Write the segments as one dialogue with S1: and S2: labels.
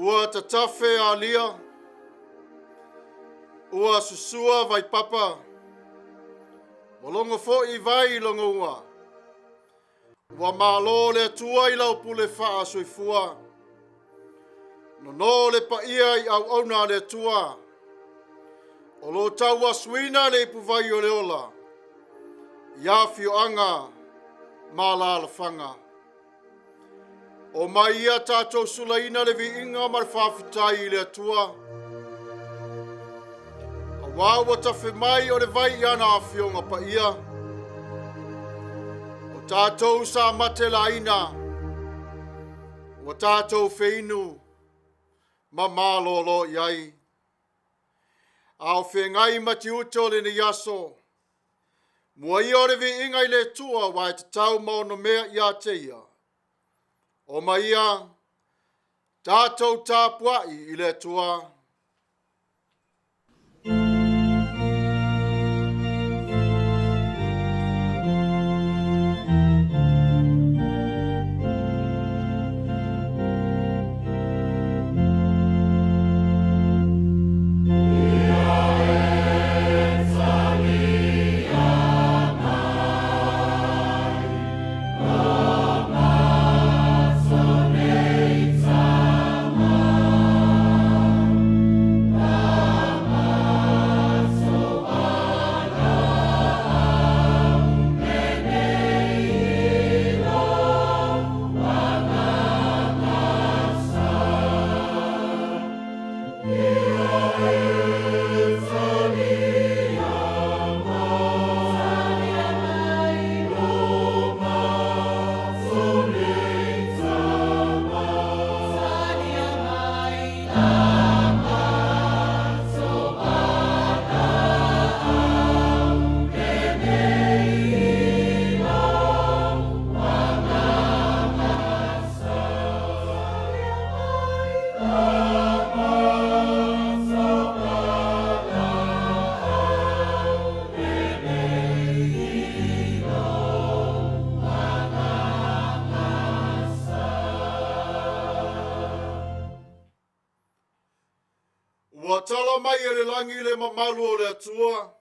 S1: Ua tatafe alia, ua susua vaipapa, ua logo foi vai i logouga. Ua malo le Atua i lau pule faasoifua. Nono le paia i auauna a le Atua. O lo o tauasuina le ipuvai o le ola i afioaga ma alaalafaga. O mai ia tatou sulaina le viiga ma le faafetai i le Atua. Auā ua tafe mai o le vai i ana afioga paia. O tatou sa mate laina, ua tatou feinu ma malōlō i ai. A o feagai ma tiute o lenei aso, mua ia o le viiga i le Atua aua e tatau ma onomea ia te ia. O mai ia, tatou tapuai i le Atua. Ua tala mai e le lagi le mamalu o le Atua.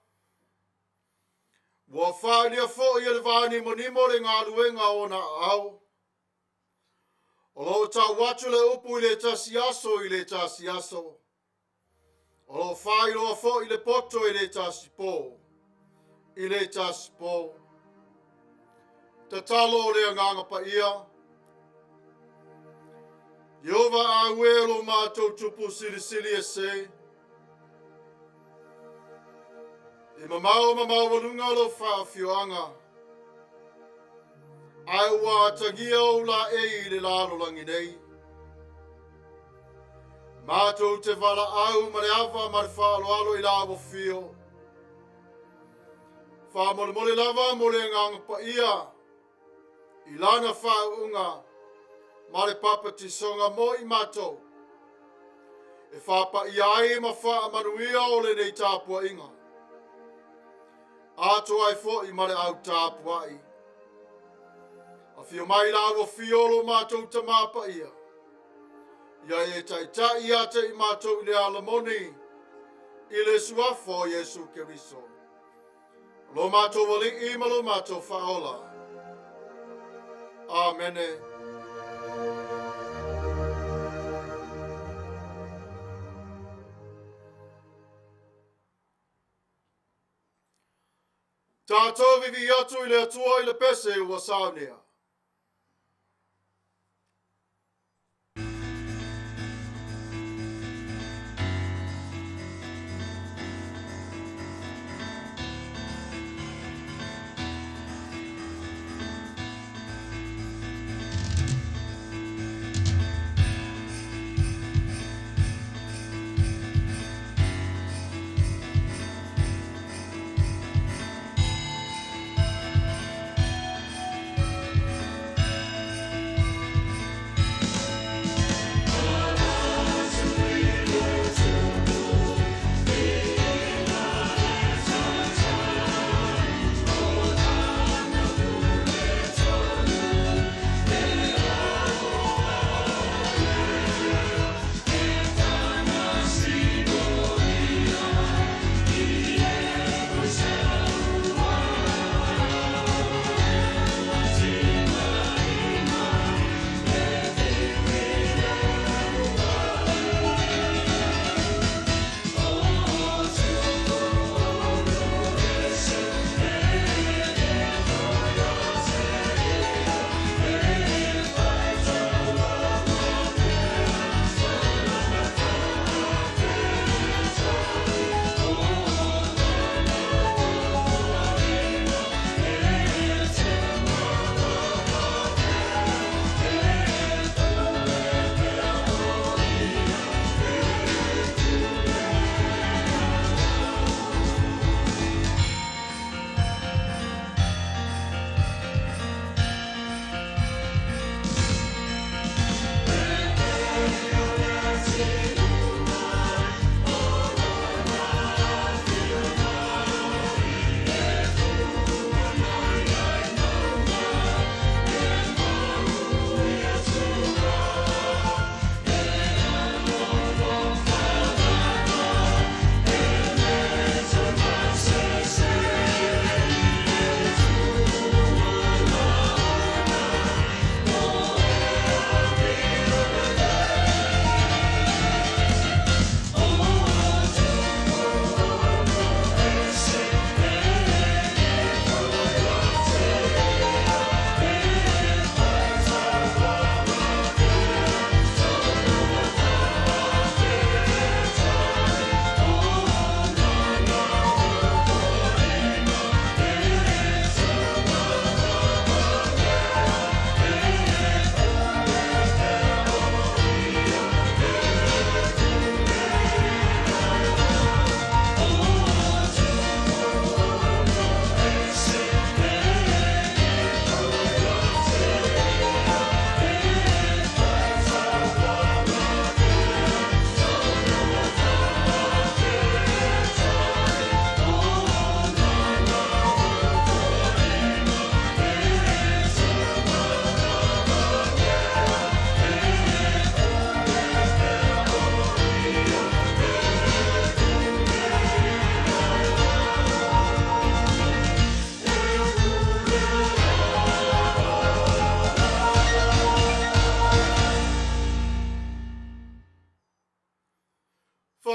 S1: Ua faaalia foi e le vanimonimo le galuega o ona aao. O lo o tau atu le upu i le tasi aso i le tasi aso. O lo o faailoa foi le poto i le tasi po i le tasi po. Tatalo o le Agaga Paia. Ieova auē lo matou Tupu Silisili Ese. E mamao ma maualuga lou faafioaga, ae ua atagia ou laei i le lalolagi nei. Matou te valaau ma le ava ma le faaaloalo i lau afio. Faamolemole lava mo le Agaga Paia i lana faauuga ma le papatisoga mo i matou e faapaia ai ma faamanuia o lenei tapuaiga, atoa ai foi ma le au tapuai. Afio mai lau afio lo matou Tama Paia, ia e taitai ia te i matou i le ala moni, i le suafa o Iesu Keriso. Lo matou Alii ma lo matou Faaola. Amene. Tatou vivii atu i le Atua i le pese ua saunea.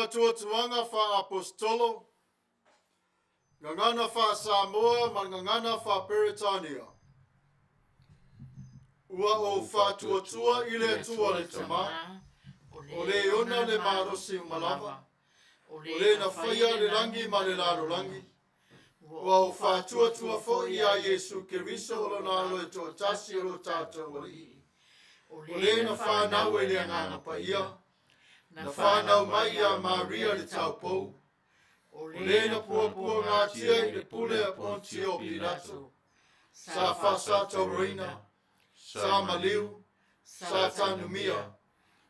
S1: Faatuatuaga Faa-Aposetolo, Gagana Faa-Samoa ma le Gagana Faa-Peretania. Ua ou faatuatua i le Atua le Tama, o le ona le malosi uma lava, o le na faia le lagi ma le lalolagi. Ua ou faatuatua foi iā Iesu Keriso o lona Alo e toatasi o lo tatou Alii, o le na fanau i le Agaga Paia, na fanau mai iā Maria le taupou, o le na puapuagatia i le pule a Pontio Pilato, sa faasatauaina, sa maliu, sa tanumia,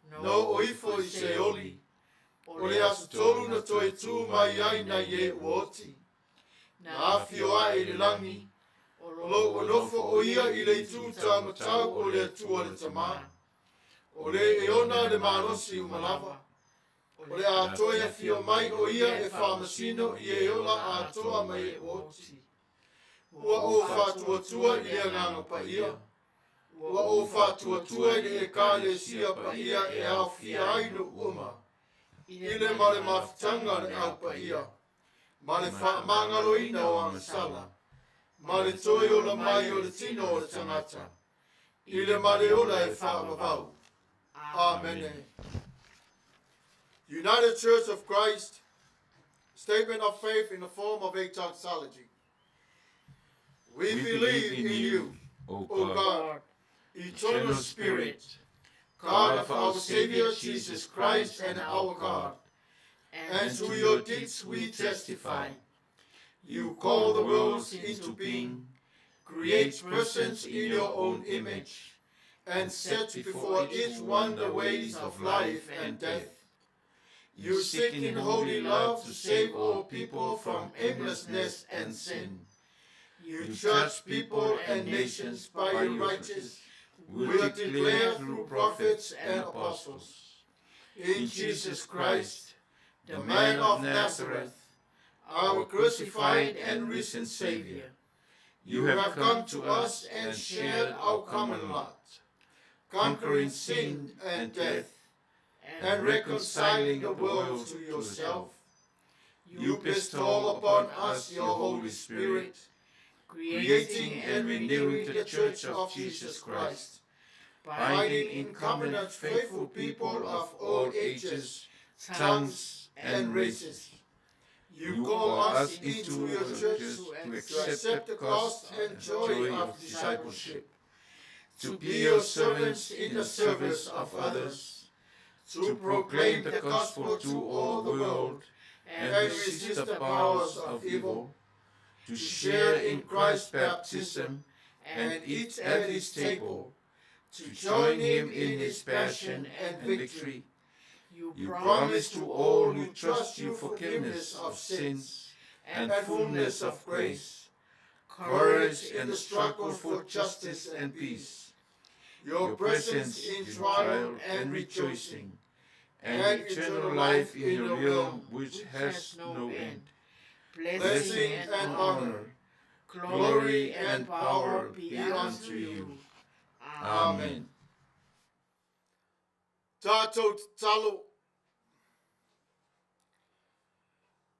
S1: na oo ifo i Seoli, o le aso 3 na toe tu mai ai nai e ua oti, na afio ae i le lagi, o lo o nofo o ia i le itu taumatau o le Atua le Tama, o le e ona le malosi uma lava, o le a toe afio mai o ia e faamasino i e ola atoa ma e ua oti. Ua ou faatuatua i le Agaga Paia, ua ou faatuatua i le Ekalesia Paia e aofia ai nuu uma, i le ma le mafutaga a le Au Paia, ma le faamagaloina o agasala, ma le toe ola mai o le tino o le tagata, i le ma le ola e faavavau. Amene. United Church of Christ, statement of faith in the form of a doxology. We believe in you,
S2: O
S1: O
S2: God,
S1: God, eternal Spirit, God of our Savior Jesus Christ and our God, and to your deeds we testify. You call the worlds into being, create persons in your own image, and set before each one the ways of life and death. You seek in holy love to save all people from aimlessness and sin. You judge people and nations by your righteous will declare through prophets and apostles. In Jesus Christ, the man of Nazareth, our crucified and risen Savior, you have come to us and shared our common lot, conquering sin and death, and reconciling the world to yourself. You bestow upon us your Holy Spirit, creating and renewing the Church of Jesus Christ, binding in covenant faithful people of all ages,
S2: tongues,
S1: and races. You call us into your church
S2: to
S1: to accept the cost and joy of discipleship,
S2: to be your servants in the service of others,
S1: to proclaim the gospel to all the world
S2: and resist the powers of evil, to share in Christ's baptism and eat at his table,
S1: to
S2: to join him in his passion
S1: and
S2: and
S1: victory.
S2: victory.
S1: You
S2: You promise to all who trust you forgiveness of sins and fullness of grace, courage in the struggle for justice and peace,
S1: your
S2: your
S1: presence
S2: presence
S1: in
S2: in
S1: trial
S2: trial
S1: and
S2: and
S1: rejoicing,
S2: rejoicing, and eternal life in your realm which has no end.
S1: Blessing and honor,
S2: glory and power be unto you. Amen.
S1: Tātou tatalo,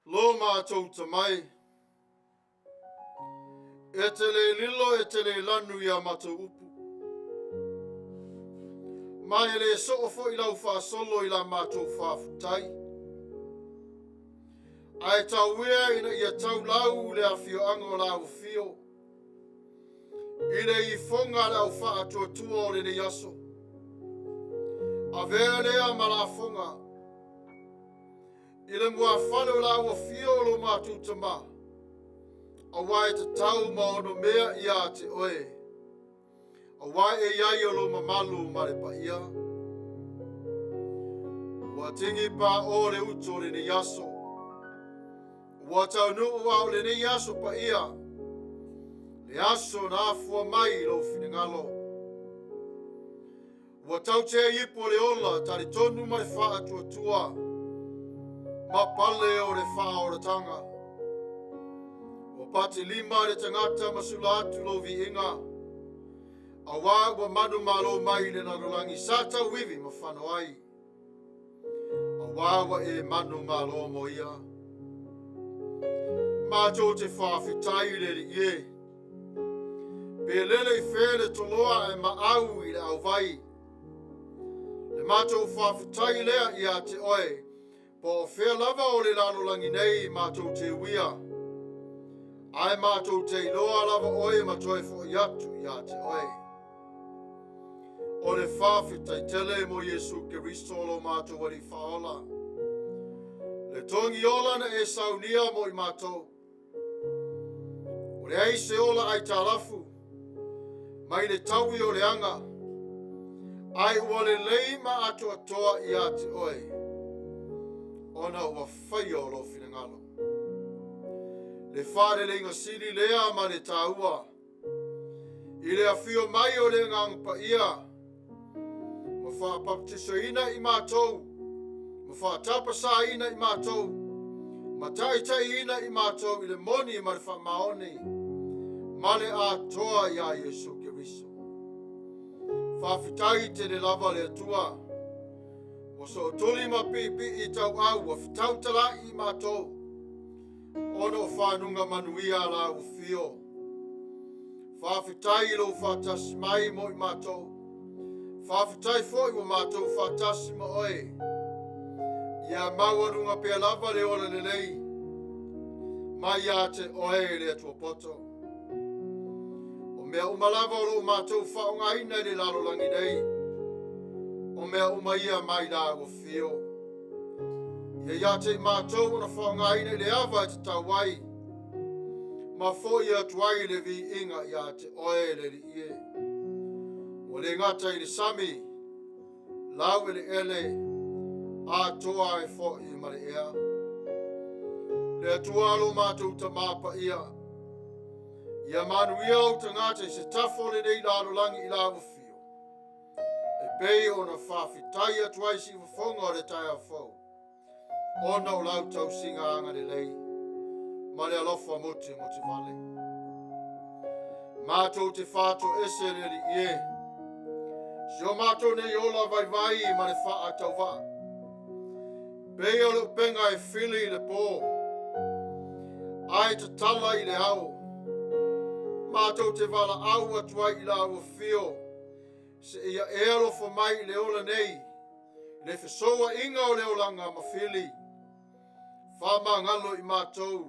S1: lo mātou tamai, e te le lilo e te le lanu ia matou upu. Ma e le soo foi lau faasolo i la matou faafetai. Ae tauea ina ia taulau le afioaga o lau afio, i le ifoga a le au faatuatua o lenei aso. Avea lea ma lafoga, i le muafale o lau afio o lo matou tamā, auā e tatau ma onomea ia te oe, auā e i ai o lo mamalu ma le paia. Ua tigi paʻō le utu o lenei aso. Ua taunuu a o lenei aso paia, le aso na afua mai i lou finagalo. Ua tautea ipu o le ola, talitonu ma le faatuatua, ma pale o le faaolataga. Ua patilima le tagata ma sula atu lou viiga, auā ua manumalo mai i le lalolagi sa tauivi ma fano ai. Auā ua e manumalo mo ia. Matou te faafetai i le Alii e. Pe lele i fea le toloa ae maau i le auvai. Le matou faafetai lea ia te oe, po o fea lava o le lalolagi nei matou te uia. Ae matou te iloa lava oe ma toe fo'i atu ia te oe. O le faafetai tele mo Iesu Keriso lo matou Alii Faaola. Le togi ola na e saunia mo i matou. Ua leai se ola aitalafu mai le taui o le aga, ae ua lelei ma atoatoa ia te oe, ona ua faia o lou finagalo. Le faaleleiga sili lea ma le taua, i le afio mai o le Agaga Paia, ma faapapatisoina i matou, ma faatapasaina i matou, ma taitaiina i matou i le moni ma le faamaoni, ma le atoa iā Iesu Keriso. Faafetai tele lava le Atua, ua sootuli ma piipii tauau, ua fetautala'i i matou, ona o fanuga manuia la ua fio. Faafetai i lou faatasi mai mo i matou. Faafetai foi ua matou faatasi ma oe. Ia maualuga pea lava le ola lelei mai ia te oe le Atua poto. O mea uma lava o lo o matou faaaogaina i le lalolagi nei, o mea uma ia mai la ua fio. Ia ia te i matou ona faaaogaina i le ava e tatau ai, ma fo'i atu ai le viiga ia te oe le Alii e. Ua le gata i le sami, laueleele, atoa ai fo'i ma le ea. Le Atua lo matou Tamā paia, ia manuia ou tagata i se tafa o lenei lalolagi i la ua fio, e pei ona faafetai atu ai siufofoga o le taeao fou, ona o lau tausiga agalelei ma le alofa mutimutivale. Matou te faatoese le Alii e, si o matou nei ola vaivai ma le faatauvaa, pei o le upega e fili i le pō, ae tatala i le ao. Matou te valaau atu ai i la ua fio, seia e alofa mai i le ola nei, le fesouaʻiga o le olaga ma fili, faamagalo i matou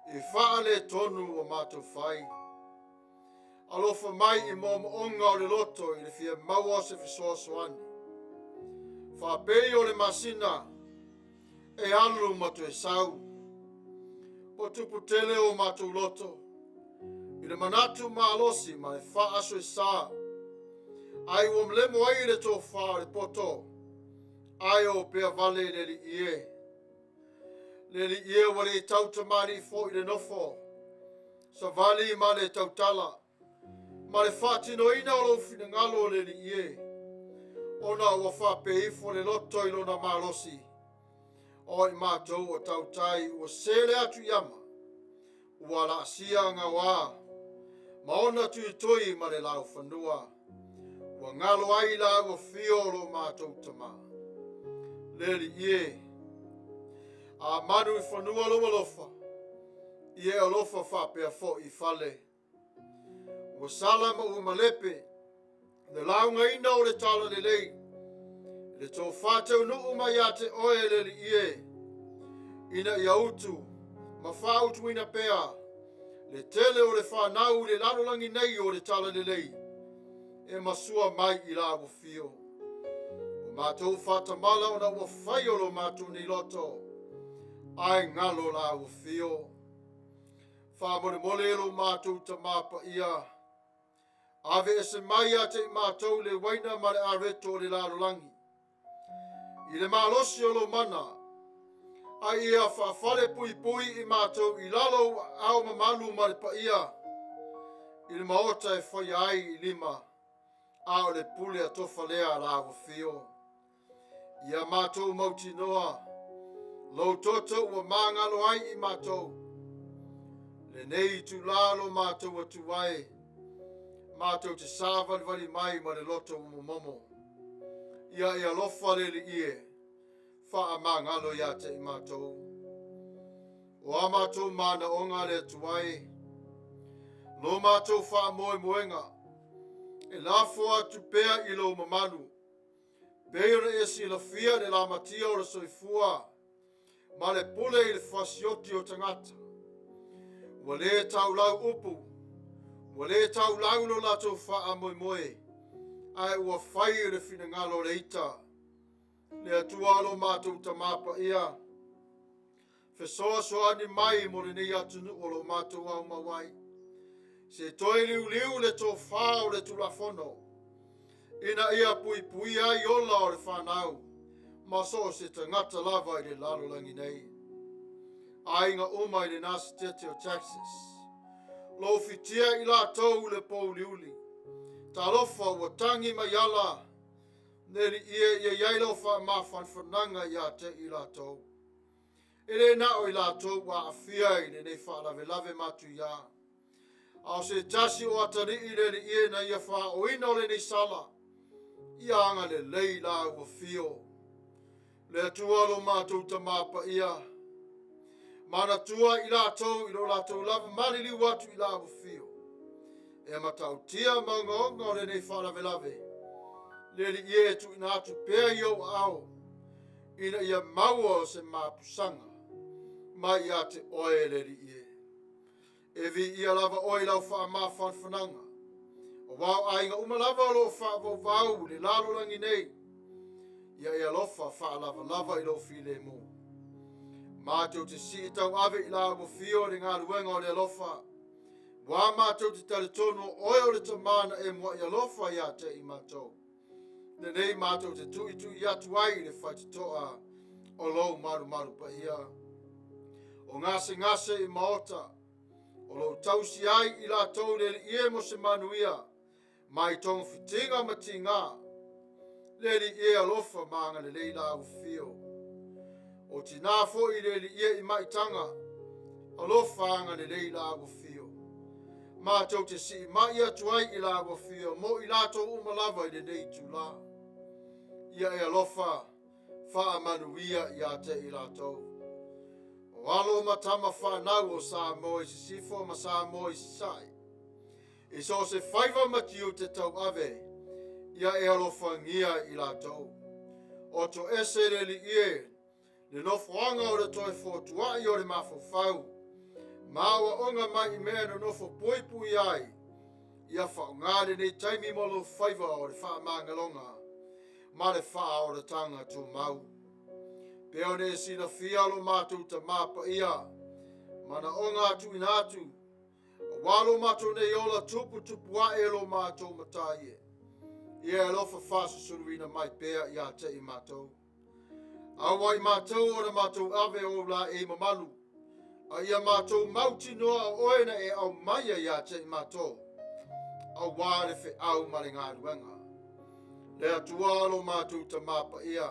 S1: i faaletonu ua matou fai. Alofa mai i moomooga o le loto i le fia maua o se fesoasoani. Faapei o le masina e alu ma toe sau. Ua tupu tele o matou loto i le manatu malosi ma le faasoesa, ae ua malemo ai le tofā o le poto, ae o pea vale le Alii e. Le Alii e, ua le tau tamalii foi le nofo, savali ma le tautala, ma le faatinoina o lou finagalo le Alii e, ona ua faapea ifo le loto i lona malosi, o i matou o tautai ua sele atu i ama, ua laasia gaoā, ma ona tuitui ma le laufanua, ua galo ai la ua fio o lo matou Tamā. Le Alii e, a manu i fanua lou alofa, ia e alofa faapea fo'i i fale. Ua sala ma ua malepe, le laugaina o le tala lelei, le tofā teunuu mai ia te oe le Alii e, ina ia utu ma faautuina pea le tele o le whanau i le lalolagi nei o le tala lelei, e masua mai i la ua fio. O matou whaatamala ona ua whai o lo matou nei loto, ae ngalo la ua fio. Faamolemole lo matou Tamā paia, ave ese mai ia te i matou le uaina ma le areto o le lalolagi, i le malosi o lo mana, a ia faafale puipui i matou i lalo ao mamalu ma le paia, i le maota e faia ai i lima, a o le pule atofa lea la ua fio. Ia matou mautinoa, lou toto ua magalo ai i matou, lenei itulā lo matou atu ai, matou te sāvalivali mai ma le loto ua momomo. Ia e alofa le Alii e, Faamagalo ia te i matou. O a matou manaoga le Atua e, lo matou faamoemoega, e lafo atu pea i lou mamalu, pei ona e silafia le lamatia o le soifua ma le pule i le fasioti o tagata. Ua le taulau upu, ua le taulau lo latou faamoemoe, ae ua fai le finagalo o le ita. Le Atua lo matou Tamā Paia, fesoasoani mai mo lenei atunuu o lo matou aumau ai. Se toe liuliu le tofā o le Tulafono, ina ia puipuia ai ola o le fanau ma so o se tagata lava i le lalolagi nei. Aiga uma i lena Setete o Texas, lou fitia i latou le pouliuli. Talofa ua tagi mai ala, Le Alii e, ia i ai lau faamafanafanaga ia te i latou. E le na o i latou ua aafia i lenei faalavelave matuia, a o se tasi o atalii le Alii e na ia faaoina o lenei sala, ia agalelei la ua fio. Le Atua lo matou Tamā Paia, manatua i latou i lo latou lava maliliu atu i la ua fio. E matautia ma ogaoga o lenei faalavelave, le Alii e tuuina atu pea i ou aao, ina ia maua o se mapusaga mai ia te oe le Alii e. E viia lava oe i lau faamafanafanaga, aua o aiga uma lava o lo o faavauvau i le lalolagi nei, ia e alofa faalavalava i lou filemu. Matou te sii tauave i la ua fio le galuega o le alofa, ua matou te talitonu o oe o le Tamā na e muai alofa ia te i matou. Lenei matou te tuitui atu ai i le faitotoa o lou malumalu paia. O gasegase i maota, o lou tausi ai i latou le Alii e mo se manuia, mai togafitiga ma tigā. Le Alii e alofa ma agalelei la ufio. O tinā foi le Alii e i maitaga, alofa agalelei la ufio. Matou te sii mai atu ai i la ua fia mo i latou uma lava i lenei itulā. Ia e alofa faamanuia ia te i latou. O alo ma tama whanau o Samoa i Sisifo ma Samoa i Sasae. I so o se faiva ma tiute tauave, ia e alofangia i latou. O to ese le Alii e, le nofoaga o le toe fotuaʻi o le mafaufau, ma aoaoga mai i mea e nonofo puipui ai, ia faaaoga lenei taimi mo lou faiva o le faamagaloga ma le faaolataga tumau. Pei ona e silafia lo matou Tamā Paia, manaoga a tuuina atu, aua lo matou nei ola tuputupu ae lo matou Matai e. Ia e alofa faasusuluina mai pea ia te i matou. Aua i matou ona matou ave o ou laei mamalu, a ia matou mautinoa o oe na e aumaia ia te i matou, auā le feau ma le galuega. Le Atua lo matou Tamā Paia,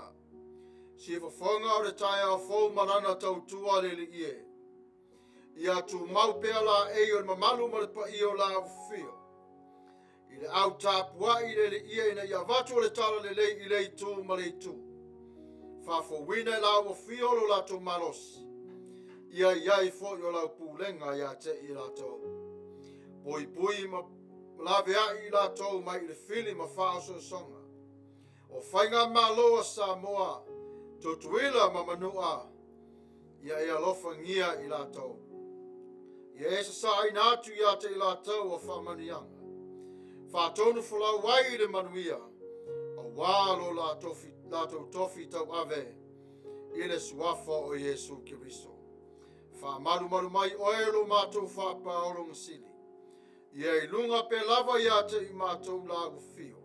S1: sifofoga o le taeao fou ma lana tautua le Alii e. Ia tumau pea laei o le mamalu ma le paia o la ufio. I le au tapuai i le Alii ina ia avatu o le tala lelei i le itu ma le itu. Faafouina e la ua fio lo latou malosi. Ia i ai foi o lau pulega ia te i latou. Puipui ma laveai i latou mai i le fili ma faaosoosoga. O faigamalo a Samoa, Tutuila ma Manua, ia e alofagia i latou. Ia e sasaaina atu ia te i latou o faamanuiaga. Faatonu folau ai i le manuia, auā lo latou tofi tauave i le suafa o Iesu Keriso. Faamalumalu mai oe lo matou faapaologa sili. Ia i luga pea lava ia te i matou la ua fio.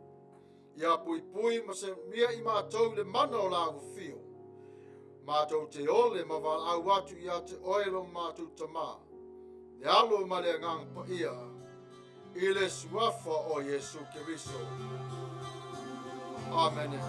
S1: Ia puipui ma semia i matou le mana o la ua fio. Matou te ole ma valaau atu ia te oe lo matou Tamā, le Alo ma le Agaga Paia, i le suafa o Iesu Keriso. Amene.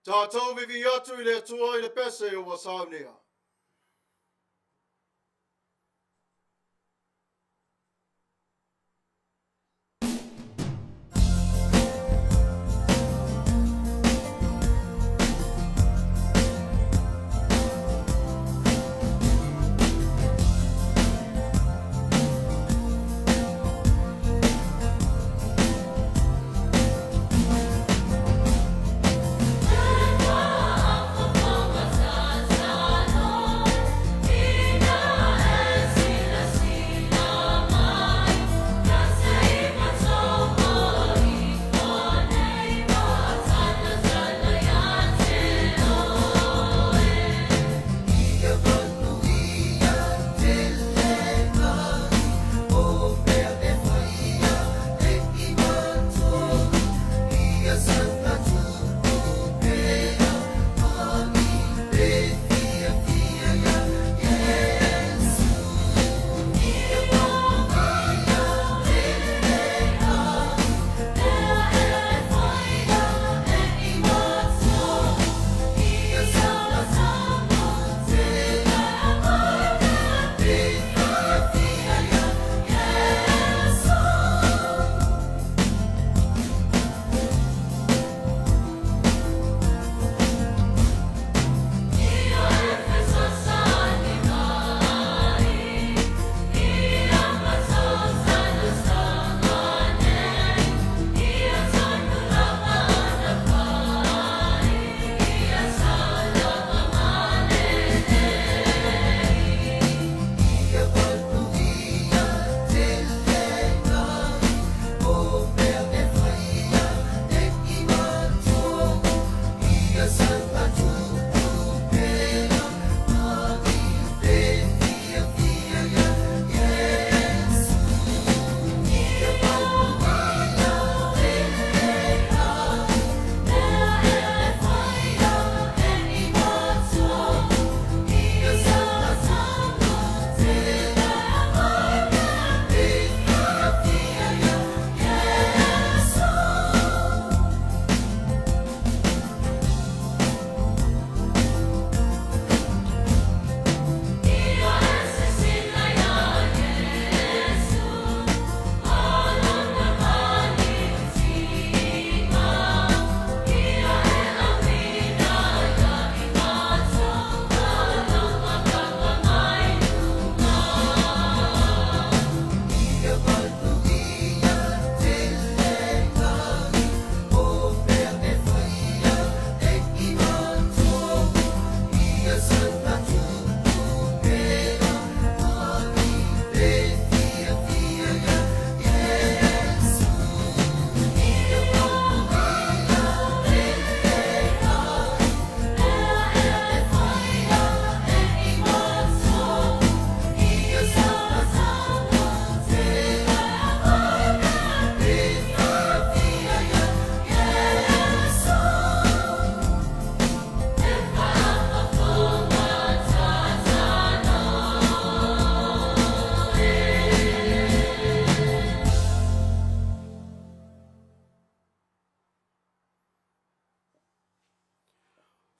S1: Tatou vivi atu i le Atua i le pese ua saunia.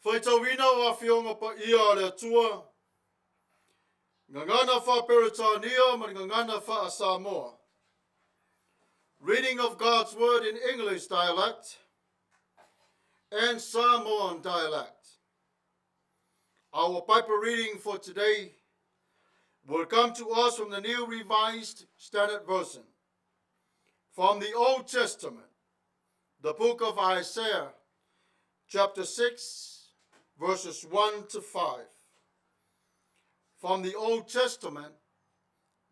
S1: Faitauina o Afioga Paia a le Atua, Gagana Faa-Peretania ma le Gagana Faa-Samoa. Reading of God's Word in English dialect and Samoan dialect. Our Bible reading for today will come to us from the New Revised Standard Version, from the Old Testament, the book of Isaiah, chapter 6, verses 1 to 5. From the Old Testament,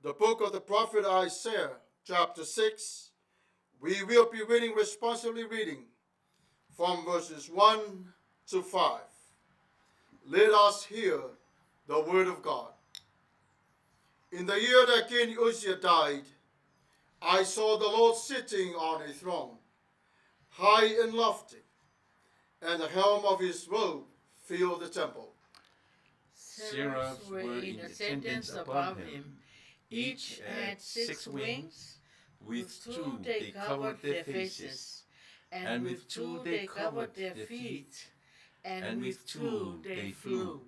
S1: the book of the prophet Isaiah, chapter 6, we will be reading, responsively reading, from verses 1 to 5. Let us hear the word of God. In the year that King Uzziah died, I saw the Lord sitting on a throne, high and lofty, and the helm of his robe filled the temple.
S2: Seraphs were in attendance above him. Each had 6 wings. With 2 they covered their faces, and with 2 they covered their feet, And with two they flew.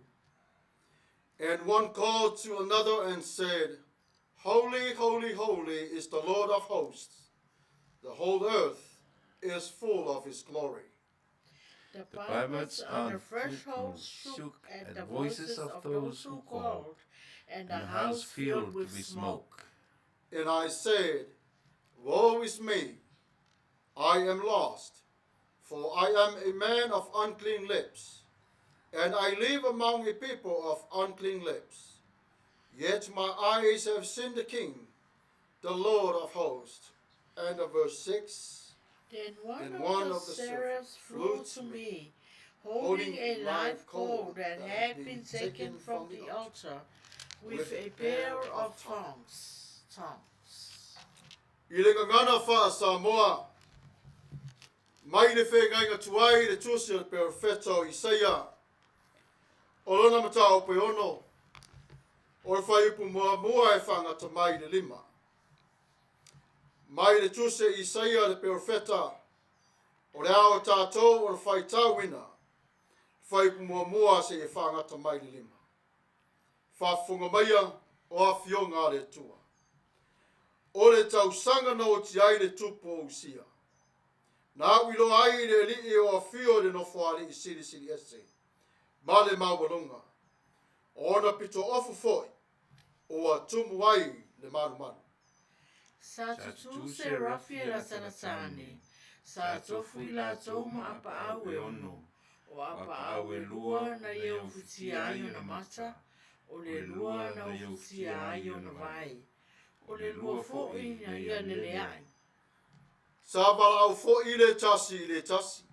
S1: And one called to another and said, Holy, holy, holy is the Lord of hosts. The whole earth is full of his glory.
S2: The pipers on the threshold shook at the voices of those who called, and the house filled with smoke.
S1: And I said, Woe is me! I am lost, for I am a man of unclean lips, and I live among a people of unclean lips. Yet my eyes have seen the King, the Lord of hosts. And of verse 6.
S2: Then one of the seraphs flew to me, holding a live coal that had been taken from the altar, with a pair of tongs. Tongs.
S1: I le gagana faa-Samoa, mai le feagaiga tuai i le Tusi a le Perofeta o Isaia, o lona mataupu e ono, o le fuaiupu muamua e faagata mai i le lima. Mai le Tusi a Isaia le Perofeta, o le a o tatou ona faitauina le fuaiupu muamua seia faagata mai i le lima. Faafofoga maia o afioga a le Atua. O le tausaga na oti ai le tupu o Usia, na auiloa ai le Alii o afio i le Nofoalii Silisili Ese ma le maualuga, o ona pitoofu foi ua tumu ai le malumalu.
S2: Sa tutū serafi e latalata-ane, sa tofu i latou ma apaau e ono, o apaau e lua na ia ufitia ai ona mata, o le lua na ufitia ai ona vae, o le lua foi na ia leleaʻi.
S1: Sa valaau foi le tasi i le tasi,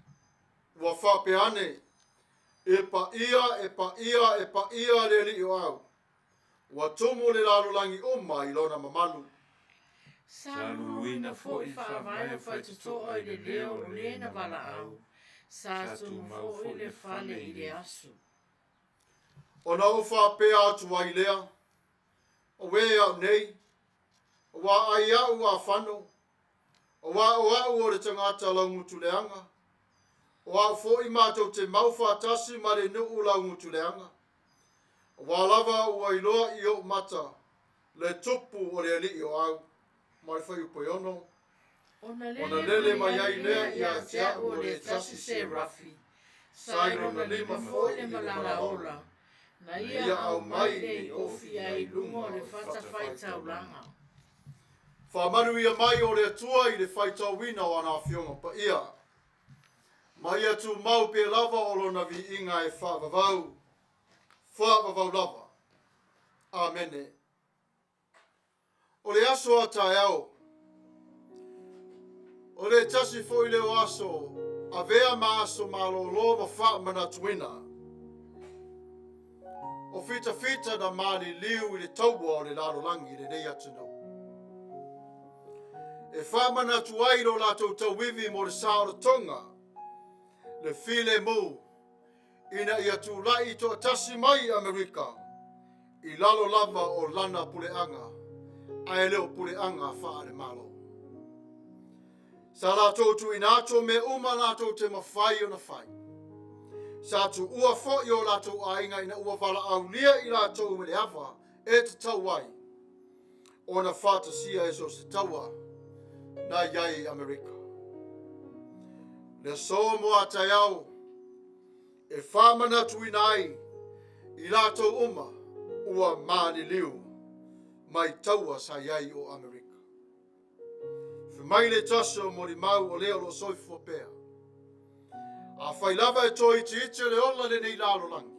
S1: ua faapea ane, E paia, e paia, e paia le Alii o Au, ua tumu le lalolagi uma i lona mamalu.
S2: Sa luluina foi faavae o faitotoa i le leo o le na valaau, sa tumu foi le fale i le asu.
S1: Ona ou faapea atu ai lea, Auē au nei, auā ai a'u afano, auā o a'u o le tagata laugutuleaga, o a'u foi matou te mau faatasi ma le nuu laugutuleaga, auā lava ua iloa i o'u mata le Tupu o le Alii o Au. Ma le fuaiupu e ono.
S2: Ona lele mai ai lea ia te a'u o le tasi serafi, sa i lona lima foi le malala ola, na ia aumai le i ofi ai i luga o le fatafaitaulaga.
S1: Faamanuia mai o le Atua i le faitauina o ana Afioga Paia, ma ia tumau pea lava o Lona viiga e faavavau, faavavau lava. Amene. O le aso a taeao, o le tasi foi lea o aso avea ma aso malōlō ma faamanatuina. O fitafita na maliliu i le taua o le lalolagi i lenei atunuu. E faamanatu ai lo latou tauivi mo le saolotoga, le filemu, ina ia tulai toatasi mai Amerika i lalo lava o lana puleaga, ae le o puleaga faale-Malo. Sa latou tuuina atu o mea uma latou te mafai ona fai. Sa tuua foi o latou aiga ina ua valaaulia i latou i le ava e tatau ai ona faatasia e so o se taua na i ai i Amerika. Le aso mo a taeao e faamanatuina ai i latou uma ua maliliu mai taua sa i ai o Amerika. Fai mai le tasi o molimau o lea o lo o soifua pea. Afai lava e toe itiiti le ola lenei lalolagi,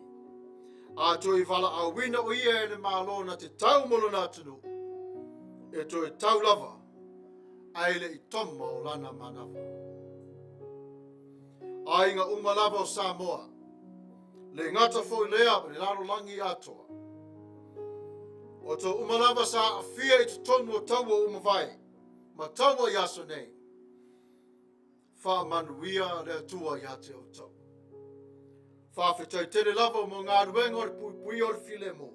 S1: a toe valaauina o ia e le Malo na te tau mo lona atunuu, e toe tau lava ae le i toma o lana manava. Aiga uma lava o Samoa, le gata foi lea ma le lalolagi atoa. O tou uma lava sa aafia i totonu o taua ua mavae ma taua i aso nei, Faamanuia le Atua ia te outou. Faafetai tele lava mo galuega o le puipuia o le filemu.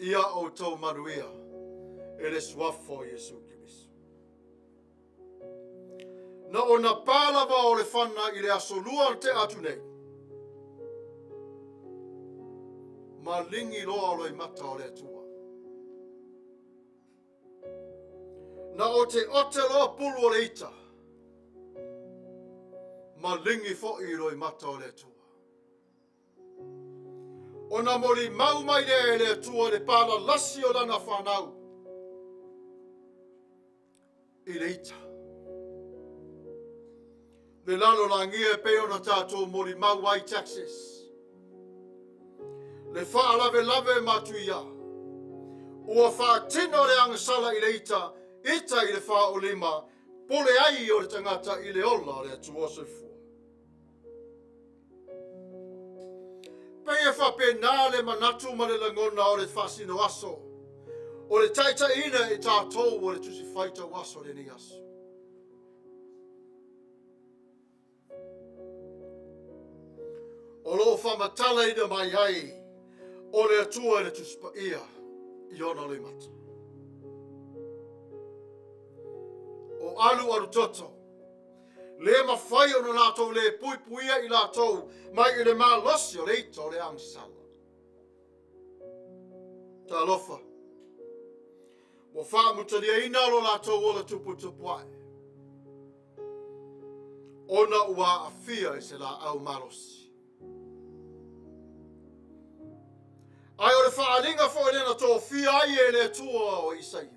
S1: Ia outou manuia e le suafa o Iesu Keriso. Na ona pa lava o le fana i le aso lua na tea atu nei. Maligi loa o loimata o le Atua. Na oteote loa pulu o le ita, maligi foi i loimata o le Atua. Ona molimau mai lea e le Atua le palalasi o lana fanau i le ita. Le lalolagia e pei ona tatou molimau ai taxes. Le faalavelave matuia. Ua faatino le agasala i le ita, ita i le faaolima, pule ai o le tagata i le ola o le Atua soifua. Pei e faapena le manatu ma le lagona o le faasino aso, o le taitaiina e tatou o le Tusi Faitau Aso lenei aso. O lo o faamatalaina mai ai o le Atua i le Tusi Paia i ona loimata. O alualu toto, le mafai ona latou le puipuia i latou mai i le malosi o le ita o le agasala. Talofa, ua faamutaliaina lo latou ola tuputupuae, ona ua aafia i se laau malosi. Ae o le faaaliga foi lea na tofia ai e le Atua o Isaia.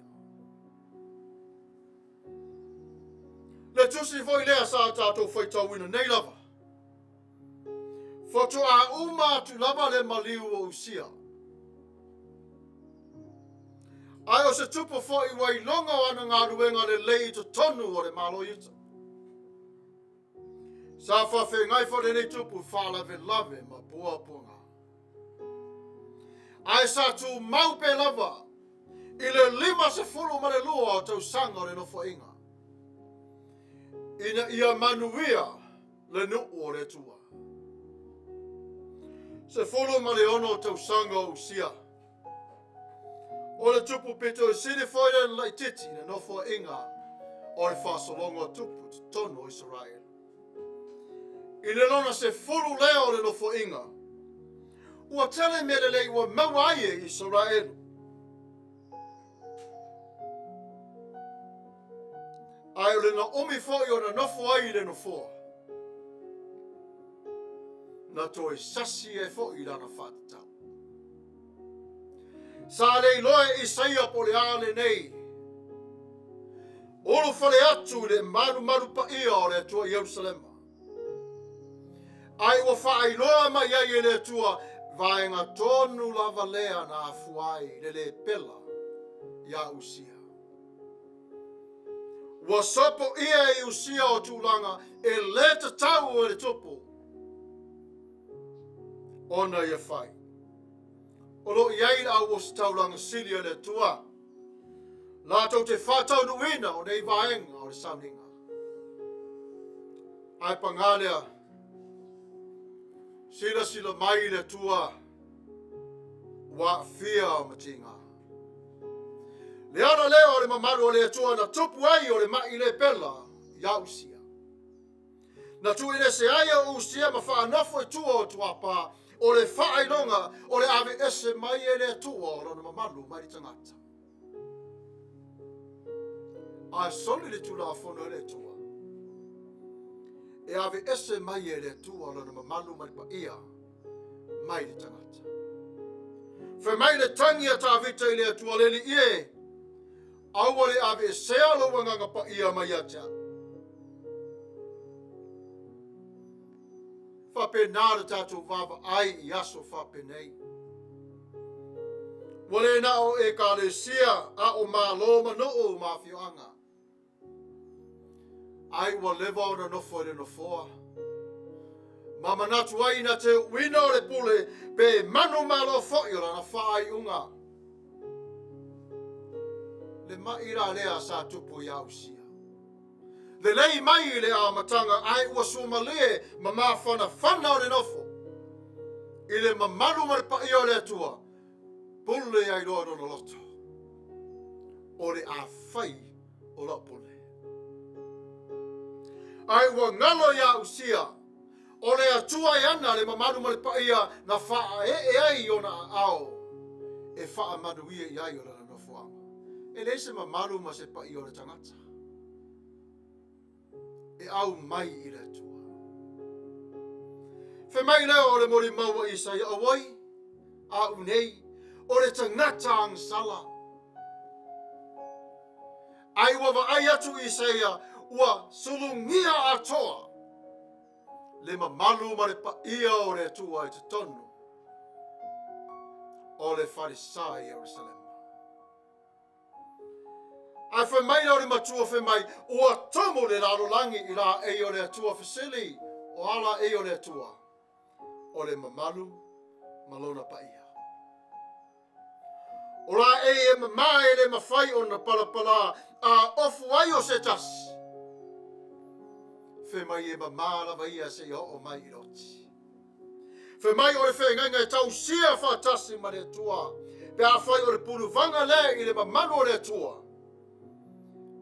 S1: Le tusi foi lea sa tatou faitauina nei lava. Faatoa uma atu lava le maliu o Usia. Ae o se tupu foi ua iloga o ana galuega lelei i totonu o le Malo Iuta. Sa faafeagai foi lenei tupu faalavelave ma puapuaga. Ae sa tumau pea lava i le 52 o tausaga o le nofoaiga, ina ia manuia le nuu o le Atua. 16 tausaga o Usia. O le tupu pito i sili foi le laititi i le nofoaiga o le faasologa o tupu i totonu o Isaraelu. I le lona 10 lea o le nofoaiga, ua tele mea lelei ua maua ai e Isaraelu. Ae o le naomi foi ona nofo ai i le nofoa, na toe sasi ai foi i lana faatatau. Sa le iloa e Isaia po o le a lenei ulufale atu i le malumalu paia o le Atua i Ierusalema. Ae ua faailoa mai ai e le Atua vaega tonu lava lea na afua ai le le pela iā Usia. Ua sopoia e Usia o tulaga e le tatau e le tupu ona ia fai. O lo o i ai le auositaulaga sili a le Atua, latou te faataunuuina o nei vaega o le sauniga. Ae pagā lea, silasila mai le Atua ua aafia ma tiga. Le ala lea o le mamalu o le Atua na tupu ai o le ma'i le pela iā Usia. Na tuuina ai o Usia ma faanofo i tua o tuapa o le faailoga o le aveese mai e le Atua o lona mamalu mai le tagata. Ae soli le Tulafono e le Atua. E aveese mai e le Atua lona mamalu ma le paia mai le tagata. Fai mai le tangi a Tavita i le Atua le Alii e, aua le aveesea lou agaga paia mai ia te au. Faapena le tatou vaavaai i aso faapenei. Ua le na o ekalesia a o Malo ma nuu ma afioaga. Ai ua leva ona nofo i le nofoa. Ma manatu ai na te uina o le pule pe manu malo foi o lana faaiuga. Le mai la lea sa tupu iā Usia. Lelei mai i le amataga ae ua suamalie ma mafanafana o le nofo. I le mamalu ma le paia o le Atua, pule ai loa lona loto. O le a fai o lau pule. Ae ua galo iā Usia, O le Atua e ana le mamalu ma le paia na faaee ai i ona aao e faamanuia i ai o lana nofoaga. E leai se mamalu ma se paia o le tagata e aumai i le Atua. Fai mai lea o le molimau a Isaia, Auoi, a au nei, o le tagata agasala. Ai ua vaai atu Isaia, ua sulugia atoa le mamalu ma le paia o le Atua i totonu o le falesa i Ierusalema. Ae fai mai lea o le matua fai mai, ua tumu le lalolagi i laei o le Atua fesili, o a laei o le Atua? O le mamalu ma lona paia. O laei e mamā e le mafai ona palapalā a ofu ai o se tasi. Fai mai e mamā lava ia seia oo mai i le oti. Fai mai o le feagaiga e tausia faatasi ma le Atua, pe afai o le puluvaga lea i le mamalu o le Atua,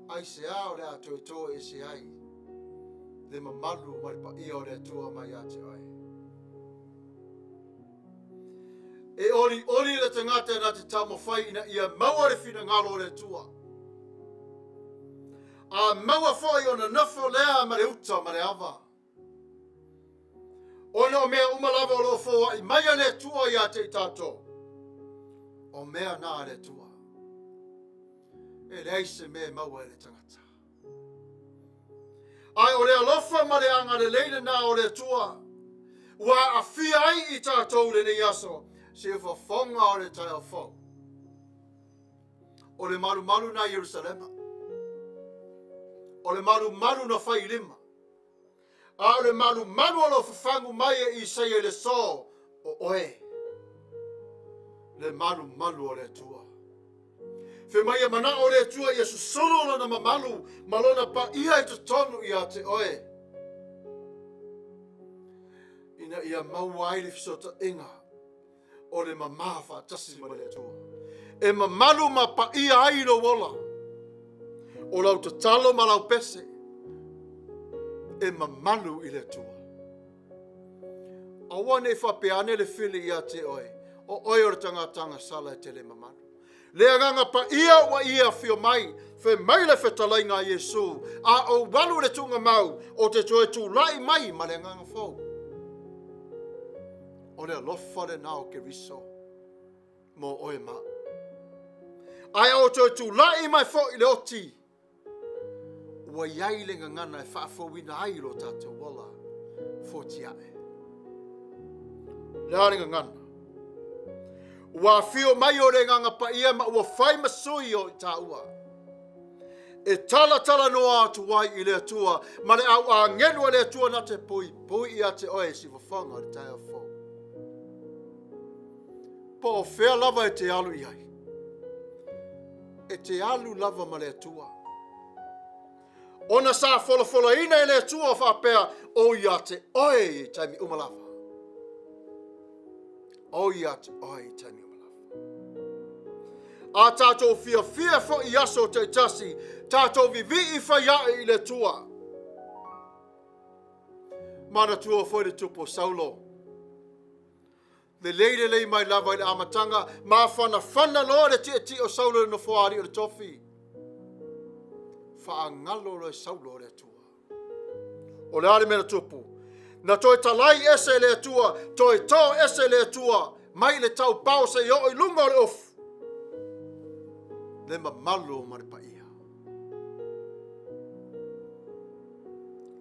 S1: aisea o le a toe toese ai le mamalu ma le paia o le Atua mai ia te oe? E olioli le tagata na te taumafai ina ia maua le finagalo o le Atua. A maua foi ona nofo lea ma le uta ma le ava. Ona o mea uma lava o lo o foai mai a le Atua ia te i tatou, o mea na a le Atua. E leai se mea e maua e le tagata. Ae o le alofa ma le agalelei lena o le Atua, ua aafia ai i tatou i lenei aso, se fofoga o le taeao fou. O le malumalu na i Ierusalema. O le malumalu na fai i lima. A o le malumalu o lo o fafagu mai e Isaia i le aso, o oe, le malumalu o le Atua. Fai mai e manao le Atua ia susulu lona mamalu ma lona paia i totonu ia te oe, ina ia maua ai le fesootaiga o le mamā faatasi ma le Atua, e mamalu ma paia ai lou ola, o lau tatalo ma lau pese, e mamalu i le Atua. Aua ne i faapea ane le fili ia te oe, o oe o le tagata agasala e te le mamalu. Le Agaga Paia ua ia afio mai, fai mai le fetalaiga a Iesu, a ou alu i le tuugamau, ou te toe tulai mai ma le agaga fou. O le alofa lena o Keriso mo oe ma au. Ae a ou toe tulai mai foi i le oti, ua i ai le gagana e faafouina ai lo tatou ola fotiae. Le a le gagana? Ua afio mai o le Agaga Paia ma ua fai ma sui o i tāua. E talatalanoa atu ai i le Atua ma le au agelu a le Atua na te puipui ia te oe i sifofoga o le taeao fou. Po o fea lava e te alu i ai, e te alu lava ma le Atua. Ona sa folafolaina e le Atua faapea, o ia te oe i taimi uma lava. O ia te oe i taimi uma lava. A tātou fiafia foi i aso taitasi, tātou vivii fai ae i le Atua. Manatua foi le tupu o Saulo. Lelei lelei mai lava i le amataga, mafanafana loa le tietie o Saulo i le nofoaali'i o le tofi. Faagalo loa e Saulo le Atua. O le a le mea na tupu? Na toe talai ese e le Atua, toe tō ese e le Atua, mai le taupao seia oo i luga o le ofu, le mamalu ma le paia.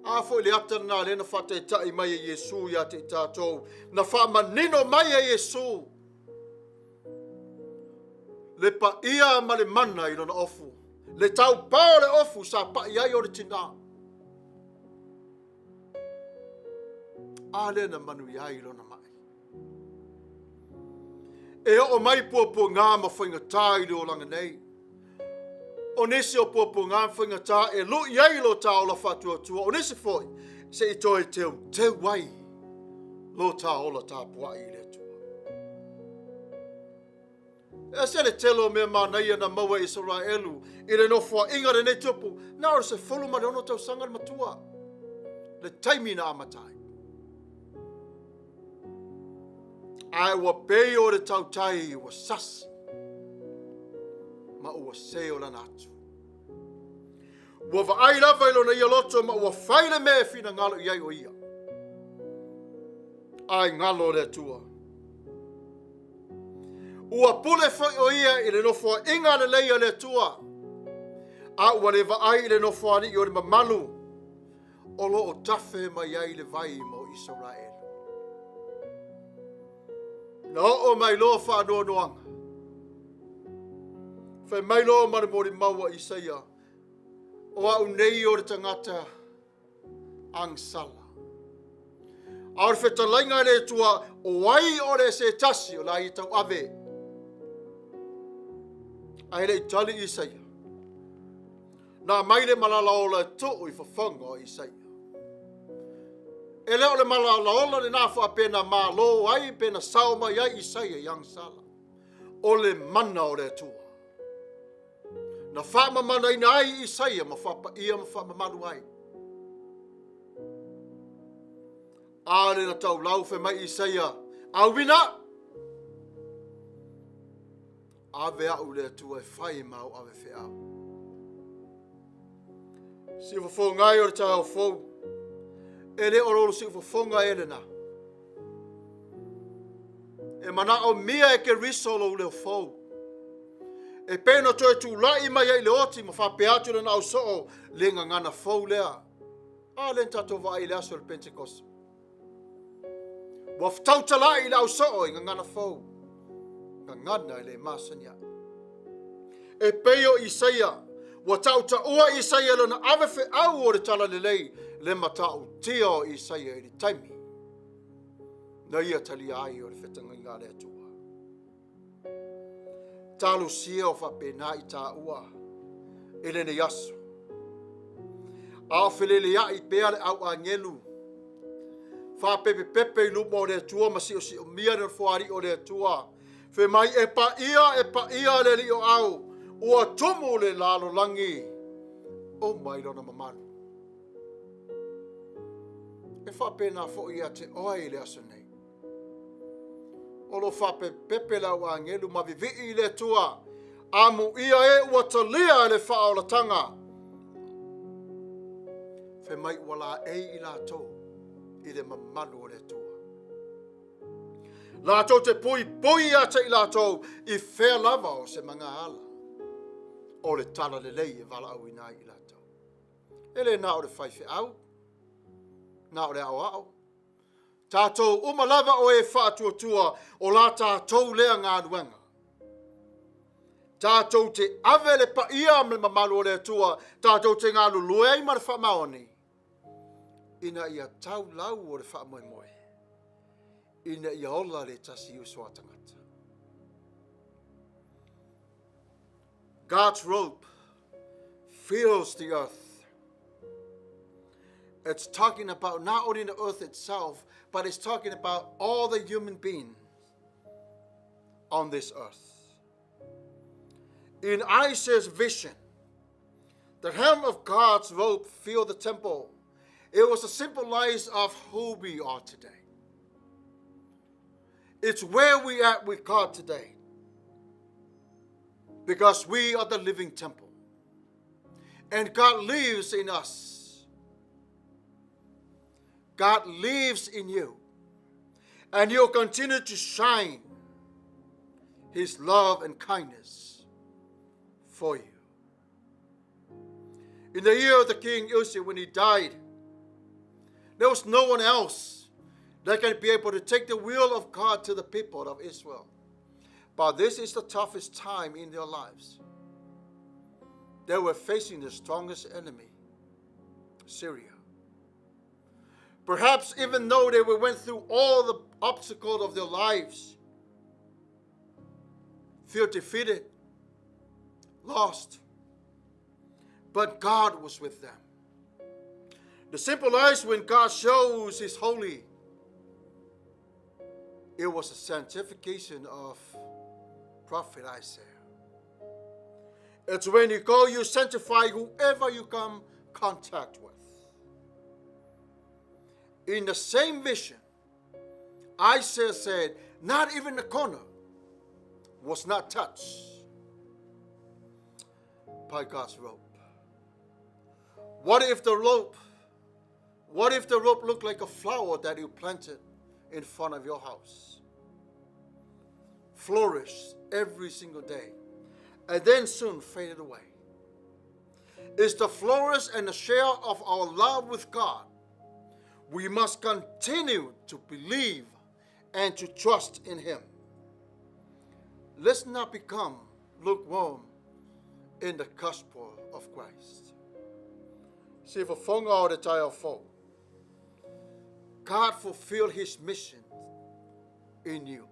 S1: A foi le ata lena lea na faataitai mai e Iesu ia te i tatou, na faamanino mai e Iesu le paia ma le mana i lona ofu, le taupao o le ofu sa pai ai o le tinā. A lea na manuia ai lona mai. E oo mai puapuaga ma faigata i le olaga nei. O nisi o puapuaga ma faigata e lui ai lo ta ola faatuatua, o nisi foi se i toe teuteu ai lo ta ola tapuai i le Atua. E ese le tele o mea manaia na maua e Isaraelu i le nofoaiga a lenei tupu, na o le 16 tausaga le matua, le taimi na amata ai. Ae ua pei o le tautai ua sasi ma ua se o lana atu. Ua vaai lava i lona ia loto ma ua fai le mea e finagalo i ai o ia. Ae galo le Atua. Ua pule foi o ia i le nofoaiga lelei a le Atua, a ua le vaai i le nofoalii o le mamalu o lo o tafe mai ai le vai mo Isaraelu. Na oo mai loa faanoanoaga, fai mai loa ma le molimau a Isaia, o au nei o le tagata agasala. A o le fetalaiga a le Atua, o ai o le se tasi o la ia tauave. Ae le i tali Isaia, na aumai le malala ola e tuu i fofoga o Isaia. E le o le malala ola lena faapea na malo ai pe na sao mai ai Isaia i agasala. O le mana o le Atua. Na faamamanaina ai Isaia ma faapaia ma faamamalu ai. A le na taulau fai mai Isaia, auina! Ave au le Atua e fai ma au ave feau. Siufofoga ai o le taeao fou, e le o lou siufofoga e lena. E manaomia e Keriso lou leo fou. E pei ona toe tulai mai ai i le oti ma faapea atu lana ausoo le gagana fou lea. A lea na tatou vaai i le aso o le Pentekosa. Ua fetautalai le ausoo i gagana fou. Gagana e le masani ai. E pei o Isaia, ua tautaua Isaia lona ave feau o le talalelei le matautia o Isaia i le taimi na ia talia ai o le fetagaiga a le Atua. Talosia o faapena i taua i lenei aso. A o feleleai pea le au agelu, faapepepepe i luma o le Atua ma siosiomia le nofoalii o le Atua. Fai mai e paia, e paia le Alii o au, ua tumu le lalolagi uma i lona mamalu. E faapena foi ia te oe i le aso nei. O lo o faapepepe le au agelu ma vivii i le Atua, amuia e ua talia le faaolataga. Fai mai ua laei i latou i le mamalu o le Atua. Latou te puipui ia te i latou i fea lava o se magaala o le talalelei e valaauina ai i latou. E le na o le faifeau, na o le aoao, Tatou uma lava o e faatuatua o la tatou lea galuega. Tatou te ave le paia ma le mamalu o le Atua, tatou te galulue ai ma le faamaoni, ina ia tau lau o le faamoemoe, ina ia ola le tasi uso a tagata. God's robe fills the earth. It's talking about not only the earth itself, but it's talking about all the human beings on this earth. In Isaiah's vision, the hem of God's robe filled the temple. It was a symbolize of who we are today. It's where we are with God today. Because we are the living temple. And God lives in us. God lives in you. And you'll continue to shine His love and kindness for you. In the year of the king Uzziah, when he died, there was no one else that can be able to take the will of God to the people of Israel. But this is the toughest time in their lives. They were facing the strongest enemy, Syria. Perhaps even though they went through all the obstacles of their lives, feel defeated, lost, but God was with them. The simple eyes when God shows His holy, it was a sanctification of prophet Isaiah. It's when you go, you sanctify whoever you come contact with. In the same vision, Isaiah said, Not even the corner was not touched by God's rope. What if the rope, what if the rope looked like a flower that you planted in front of your house? Flourished every single day, and then soon faded away. It's the flourish and the share of our love with God. We must continue to believe and to trust in Him. Let's not become lukewarm in the gospel of Christ. Siufofoga o le taeao fou. God fulfilled His mission in you.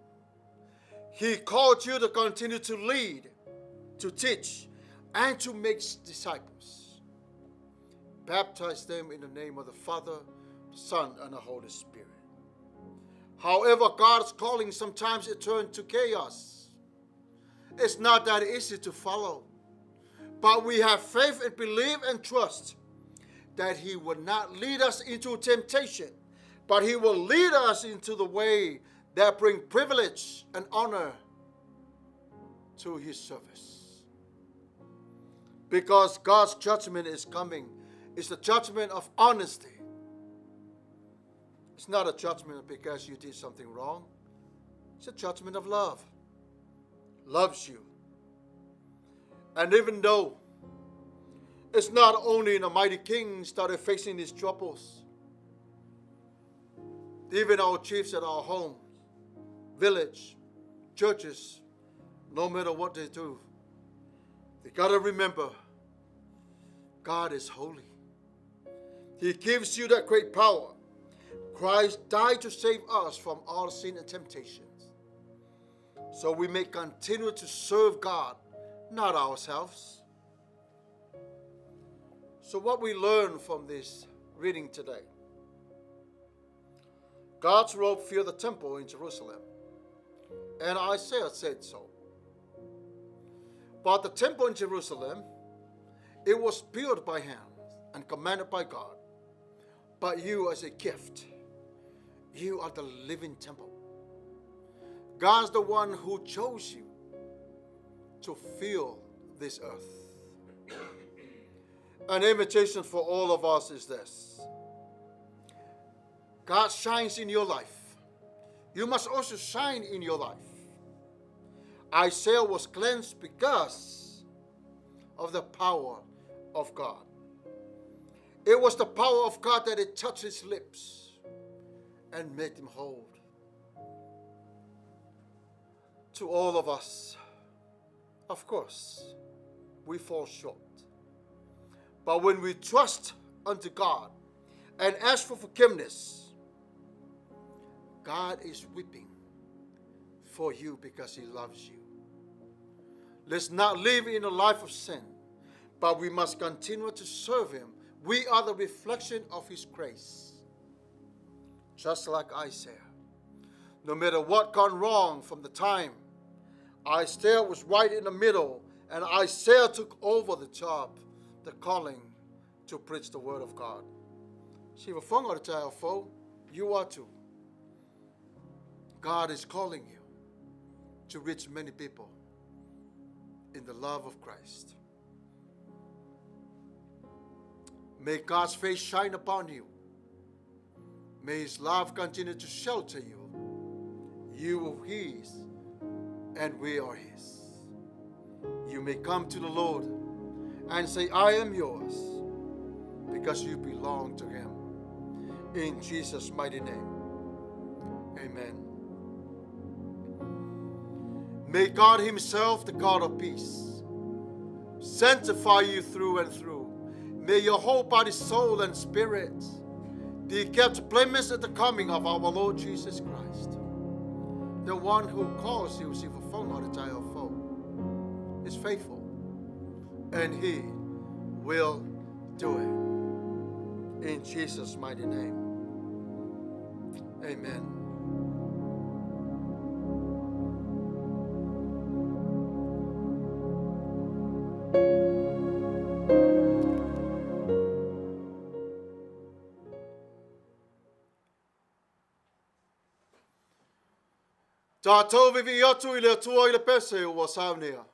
S1: He called you to continue to lead, to teach, and to make disciples. Baptize them in the name of the Father, the Son, and the Holy Spirit. However, God's calling sometimes it turns to chaos. It's not that easy to follow. But we have faith and believe and trust that He will not lead us into temptation, but He will lead us into the way that bring privilege and honor to His service. Because God's judgment is coming. It's the judgment of honesty. It's not a judgment because you did something wrong. It's a judgment of love. Loves you. And even though it's not only the mighty kings that are facing these troubles, even our chiefs at our homes, village, churches, no matter what they do, they got to remember God is holy. He gives you that great power. Christ died to save us from all sin and temptations, so we may continue to serve God, not ourselves. So what we learn from this reading today, God's robe filled the temple in Jerusalem, and Isaiah said so. But the temple in Jerusalem, it was built by hand and commanded by God. But you as a gift, you are the living temple. God's the one who chose you to fill this earth. An invitation for all of us is this. God shines in your life. You must also shine in your life. Isaiah was cleansed because of the power of God. It was the power of God that it touched his lips and made him whole. To all of us, of course, we fall short. But when we trust unto God and ask for forgiveness, God is weeping for you because He loves you. Let's not live in a life of sin, but we must continue to serve Him. We are the reflection of His grace. Just like Isaiah. No matter what gone wrong from the time, Isaiah was right in the middle, and Isaiah took over the job, the calling to preach the word of God. Siufofoga o le taeao fou, you are too. God is calling you to reach many people in the love of Christ. May God's face shine upon you. May His love continue to shelter you. You are His, and we are His. You may come to the Lord and say, I am yours, because you belong to Him. In Jesus' mighty name, amen. May God Himself, the God of peace, sanctify you through and through. May your whole body, soul, and spirit be kept blameless at the coming of our Lord Jesus Christ. The one who calls you, siufofoga o le taeao fou, is faithful, and He will do it. In Jesus' mighty name, amen. Tatou vivii atu i le Atua i le pese ua saunea.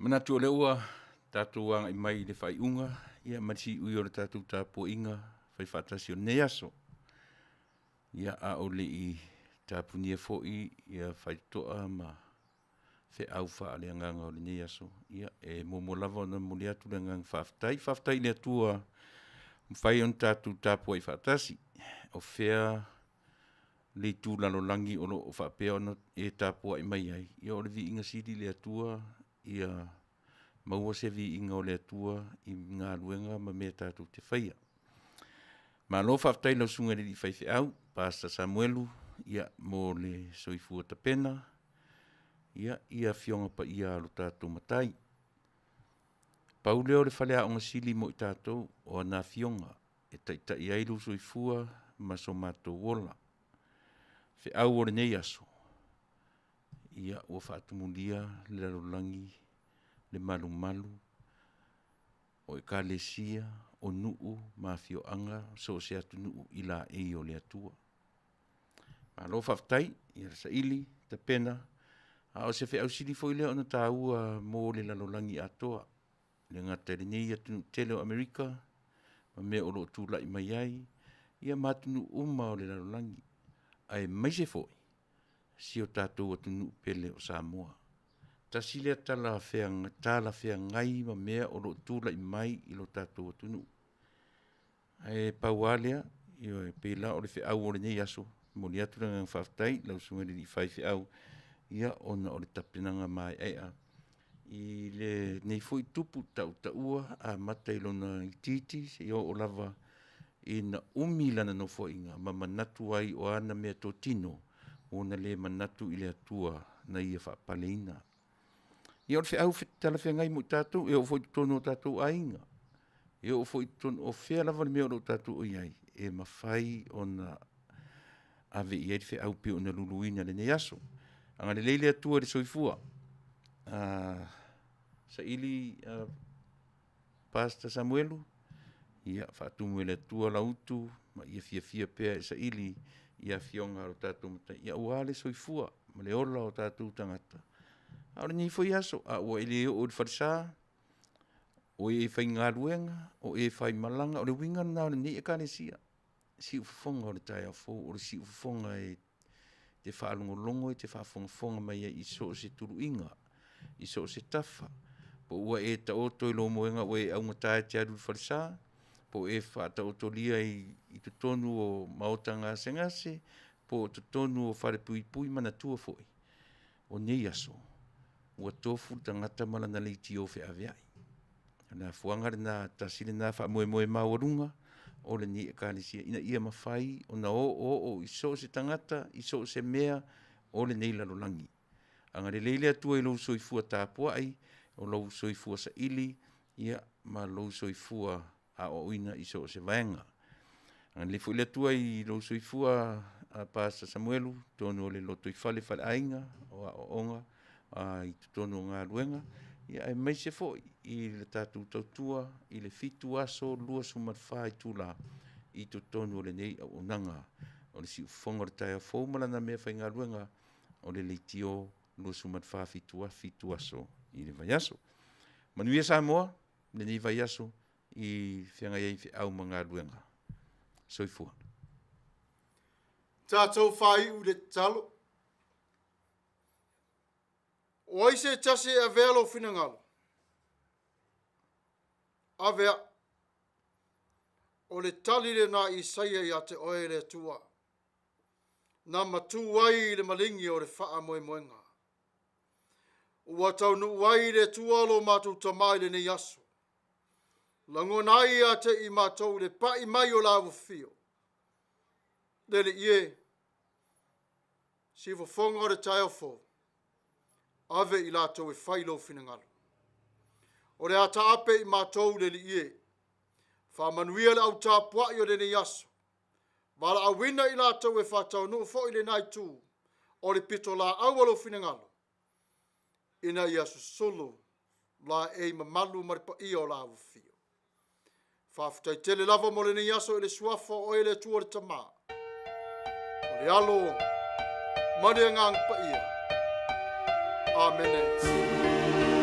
S3: Manatu o lea ua tatou agai mai i le faaiuga ia ma le siui o le tatou tapuaiga fai faatasi o lenei aso. Ia, a o le i tapunia foi ia faitotoa ma feau faaleagaga o lenei aso, ia, e muamua lava ona momoli atu le agaga faafetai. Faafetai i le Atua Mafai ona tatou tapuai faatasi, o fea le itu lalolagi o lo o faapea ona e tapuai mai ai, ia o le viiga sili i le Atua, ia maua se viiga o le Atua i galuega ma mea tatou te faia. Malo faafetai i lau Susuga i le Alii Faifeau, Pastor Samuelu, ia, mo le soifua tapena, ia, i Afioga Paia a lo tatou Matai. Pau lea o le faleaoga sili mo i tatou, o ana afioga e taitai ai lou soifua ma so matou ola. Feau o lenei aso, ia ua faatumulia le lalolagi le malumalu o ekalesia, o nuu ma afioaga, so o se atunuu i laei o le Atua. Malo faafetai i le saili, tapena, a o se feau sili foi lea ona taua mo le lalolagi atoa. E le gata i lenei atunuu tele o Amerika ma mea o lo o tulai mai ai, ia ma atunuu uma o le lalolagi, aemaise foi si o tatou atunuu pele o Samoa. Tasi lea talafeagai ma mea o lo o tulai mai i lo tatou atunuu. Ae pau lava lea, ioe, pei la o le feau o lenei aso, e momoli atu le agaga faafetai i lau Susuga i le alii faifeau, ia ona o le tapenaga maeaea i lenei foi tupu tautaua amata i lona itiiti seia oo lava ina umi lana nofoaiga ma manatu ai o ana meatotino ua na le manatu i le Atua na ia faapaleina. Ia o le feau talafeagai mo i tatou, e oo foi i totonu o tatou aiga, e oo foi i totonu, o fea lava le mea o lo o tatou i ai, e mafai ona ave i ai le feau pei ona luluina i lenei aso. Agalelei le Atua i le soifua. Saili Pastor Samuelu, ia faatumu e le Atua lau utu ma ia fiafia pea e saili i afioga a lo tatou Matai, ia aua le soifua ma le ola o tatou tagata. A o lenei foi aso, a ua e le oo i le falesa, o e faigaluega, o e faimalaga, o le uiga lena o lenei Ekalesia, siufofoga o le taeao fou, o le siufofoga e te faalogologo e te faafogafoga mai ai i so o se tuluiga, i so o se tafa, po ua e taoto i lou moega ua e augata e te alu i le falesa, po ua e faataotolia i totonu o maota gasegase, po o totonu o falepuipui, manatua foi, o nei aso, ua tofu le tagata ma lana leitio feaveai. O le afuaga lena, tasi lena faamoemoe maualuga o lenei Ekalesia, ina ia mafai ona oooo i so o se tagata i so o se mea o lenei lalolagi. Agalelei le Atua i lou soifua tapuai, o lou soifua saili, ia, ma lou soifua aoaoina i so o se vaega. Agalelei foi le Atua i lou soifua Pastor Samuelu, totonu o le lotoifale faleaiga o aoaoga i totonu o galuega, ia aemaise foi i le tatou tautua i le 7 aso 24 itula i totonu o lenei auaunaga o le siufofoga o le taeao fou ma lana meafaigaluega o le leitio 24 7 7 aso i le vaiaso. Manuia Samoa i lenei vaiaso i feagai ai feau ma galuega. Soifua.
S1: Tatou faaiu i le tatalo. O ai se tasi e avea lou finagalo? Ave au. O le tali lena a Isaia ia te oe le Atua, na matu ai i le maligi o le faamoemoega. Ua taunuu ai le Atua lo matou Tama i lenei aso. Lagona ai ia te i matou le pai mai o la ua Le Alii e, siufofoga o le taeao fou, ave i latou e fai lou finagalo. O le a taape i matou le Alii e, faamanuia le au tapuai o lenei aso, valaauina i latou e faataunuu foi lena itu o le pitolaau a lou finagalo, ina ia susulu laei mamalu ma le paia o la ua Faafetai tele lava mo lenei aso i le suafa o oe le Atua le Tama, o le Alo ma le Agaga Paia. Amene.